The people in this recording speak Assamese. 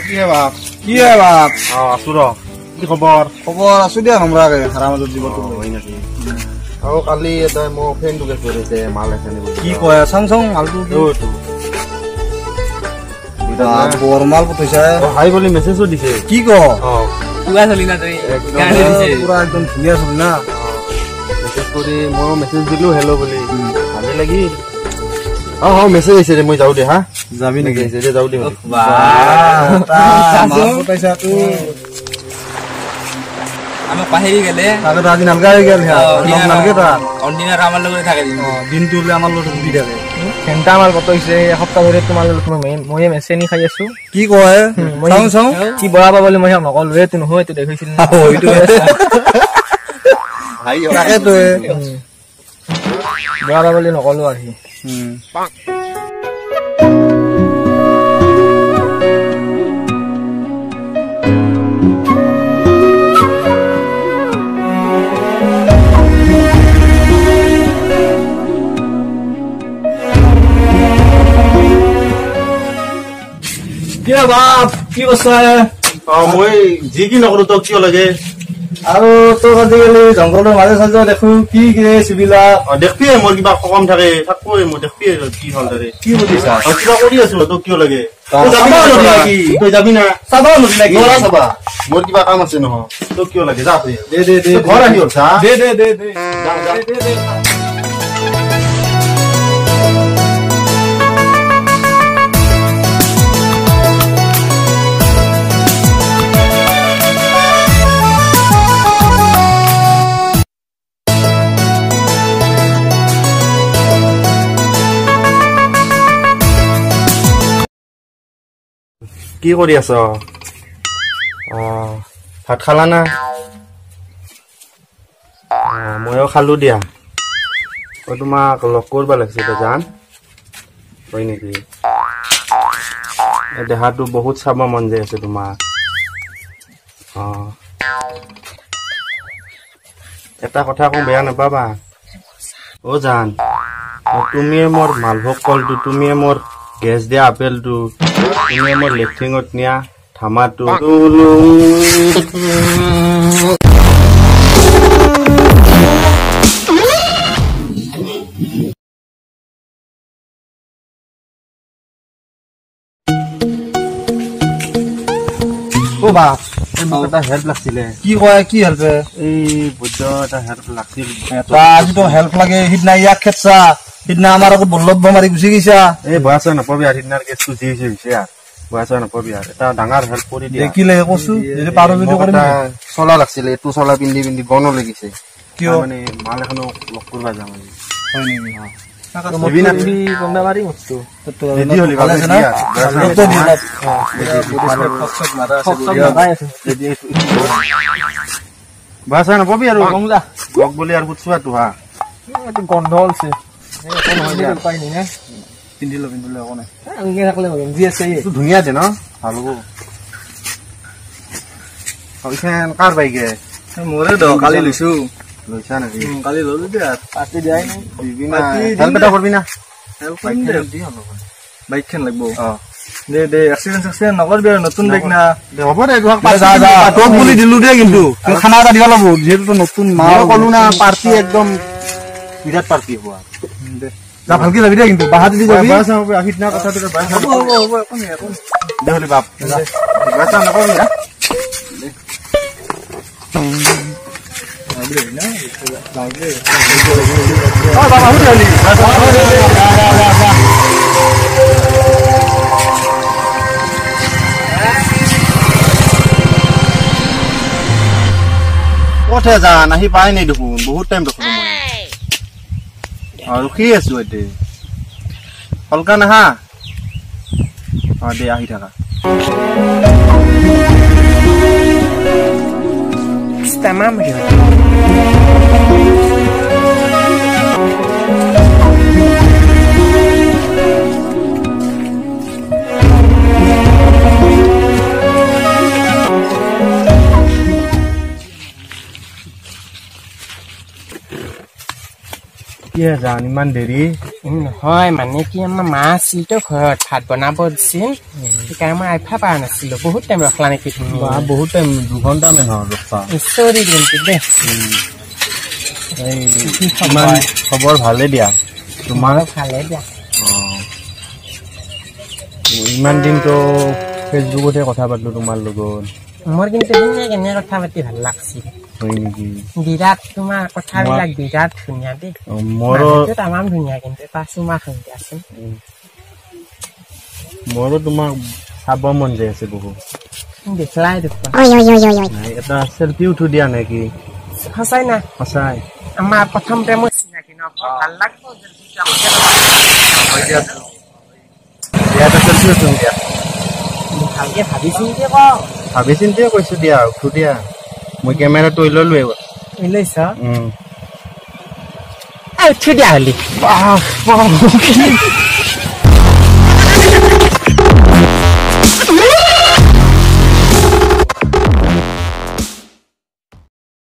কি হে বাপ? কি হে বাপ? অ আছো ৰ। কি খবৰ? খবৰ আছো দিয়া हमराকে হাৰামত জীৱটো হয় নাকি? আৰু কালি এটা মোৰ ফ্ৰেণ্ডটোকে কৰিছে মাল এখানে। কি কয় চাং চাং মালটো তো বৰ মাল পঠাইছা। হাই বুলি মেছেজো দিছে। কি ক? অ পুৰা চলি না তুই গানে দিছে। পুৰা একদম ধুনীয়া চলি না। মেছেজ কৰি মই মেছেজ দিলো হেল্ল' বুলি, ভালে লাগিল। অ অ মেছেজ আহিছে দে, মই যাওঁ দে। হা যাবি নেকি? দে যাওঁ দে। মাল পঠাইছা তুই। আমাক পাহৰি গেলে তাকে আজি নালগা হৈ গেল। নালগে তাত অনদিনাৰ আমাৰ লগতে থাকে। দিনটো হ'লে আমাৰ লগত ঘূৰি থাকে। ঘেণ্টা মাল পতাইছে এসপ্তাহ ধৰি তোমাৰ লগত ময়ে মেচেনি খাই আছো। কি কয়? চাওঁ চাওঁ কি বৰা পাব বুলি মই নকলো। এইটো নহয়, এইটো দেখুৱাইছিল। তাকেতো বৰা পাব বুলি নকলো আৰু সি। কি বাপ কি কৰছা? অ মই যি কি নকৰো তোক কিয় লাগে? আৰু তোক আজিকালি জংঘলৰ মাজে চাজে দেখো কি চিবিলাক। অ দেখবিয়ে মোৰ কিবা কম থাকে থাকবই। মই দেখবিয়ে কি হ'ল তাৰে। কি সুধিছা? কিবা কৰি আছো তোক কিয় লাগে? তই যাবি না? চাবা নদী লাগি নৰা চাবা। মোৰ কিবা কাম আছে নহয়, তোক কিয় লাগে? যা তুই। দে দে দে ঘৰ আহি হ'ল। দে দে দে দে যা যা দে দে। কি কৰি আছ? অ ভাত খালা না? ময়ো খালো দিয়া। অ তোমাক লগ কৰিব লাগিছে জান। হয় নেকি? দেহাটো বহুত চাব মন যায় আছে তোমাক। অ এটা কথা কওঁ বেয়া নাপাবা। অ জান, তুমিয়ে মোৰ মালভোগ কলটো, তুমিয়ে মোৰ গেছ দিয়া আপেলটো, তুমিয়ে মোৰ লেট্ৰিনত নিয়া ধামাটো। অ বাপ, মোক এটা হেল্প লাগছিলে। কি কয়? কি হেল্প? এই বৈদ্য এটা হেল্প লাগছিল। এটা আজিতো হেল্প লাগে। সিদিনা ইয়াক খেদছা, সিদিনা আমাৰ আকৌ বল্লভ মাৰি গুচি গৈছা। এই বয়া চয়া নপাবি আৰু সিদিনাৰ কেছটো যি হৈছে হৈছে আৰু বয়া চয়া নপাবি আৰু এটা ডাঙৰ হেল্প কৰি দিয়া। কি লাগে কচো? যদি পাৰো যদি কৰিম। চলা লাগছিলে, এইটো চলা পিন্ধি পিন্ধি গণো লাগিছে। কিয়? মানে মাল এখনো লগ কৰিব যাম আজি। হয় নেকি? বয়া চয়া নপাবি আৰু লগ বুলি আৰু সুধছো আৰু হা। গন্ধ ওলছে। পিন্ধি ল, পিন্ধি ল, একো নাই। ধুনীয়া দে ন, ভাল হ'ব। কাৰ বাইকে? মোৰে দ, কালি লৈছো। লৈছা নেকি? কালি ললো দিয়া। পাৰ্টি দিয়াই নাই। দিবি না? হেল্প এটা কৰবি না? বাইকখন লাগব। দে দে, এক্সিডেণ্ট চেক্সিডেণ্ট নকৰবি আৰু, নতুন বাইক না। হ'ব দে, তোক বুলি দিলো দে, কিন্তু খানা এটা দিব লাগব যিহেতু নতুন মাল। কলো না, পাৰ্টি একদম বিৰাট পাৰ্টি হ'ব। দে যা, ভালকে যাবি দে, কিন্তু বাহাত দি যাবি। সিদিনা কথাটো হ'ব হ'ব হ'ব, একো নাই একো নাই। দে হ'লে বাপ, বেয়া চেয়া নকৰবি হা। ক'তহে যান আহি পাই নাই দেখোন, বহুত টাইম দেখোন মই ৰখি আছো এতিয়া। হলকা নাহা? অ দে আহি থাকা। কি জান ইমান দেৰি? নহয় মানে কি, আমাৰ মা আছিল তো ঘৰত, ভাত বনাব দিছিল, সেইকাৰণে মই আহিব পৰা নাছিলো। বহুত টাইম ৰখলা নেকি তুমি? বহুত টাইম, 2 ঘণ্টামান হ'ল ৰখা। চৰি কিন্তু দেই। এই ইমান খবৰ ভালে দিয়া, তোমাৰ? ভালে দিয়া। ইমান দিনতো ফেচবুকতে কথা পাতিলো তোমাৰ লগত। মোৰ কিন্তু ধুনীয়া কেনে কথা পাতি ভাল লাগছিল। হয় নেকি? বিৰাট তোমাৰ কথাবিলাক বিৰাট ধুনীয়া দেই। মোৰো তামাম ধুনীয়া কিন্তু, এটা চুমা খাম দিয়াচোন। মোৰো তোমাক চাব মন যাই আছে বহুত। দেখলাই দেখোন। এটা চেলফি উঠো দিয়া নেকি? সঁচাই না? সঁচাই। আমাৰ প্ৰথম প্ৰেমৰ চিনাকি ন, ভাল লাগিব। এটা চেলফি উঠো দিয়া। ভালকে ভাবি চিন্তি ক। ভাবি চিন্তিয়ে কৈছো দিয়া, উঠো দিয়া। মই কেমেৰাটো ললোৱে। লৈছ? উঠি দিয়া হলি।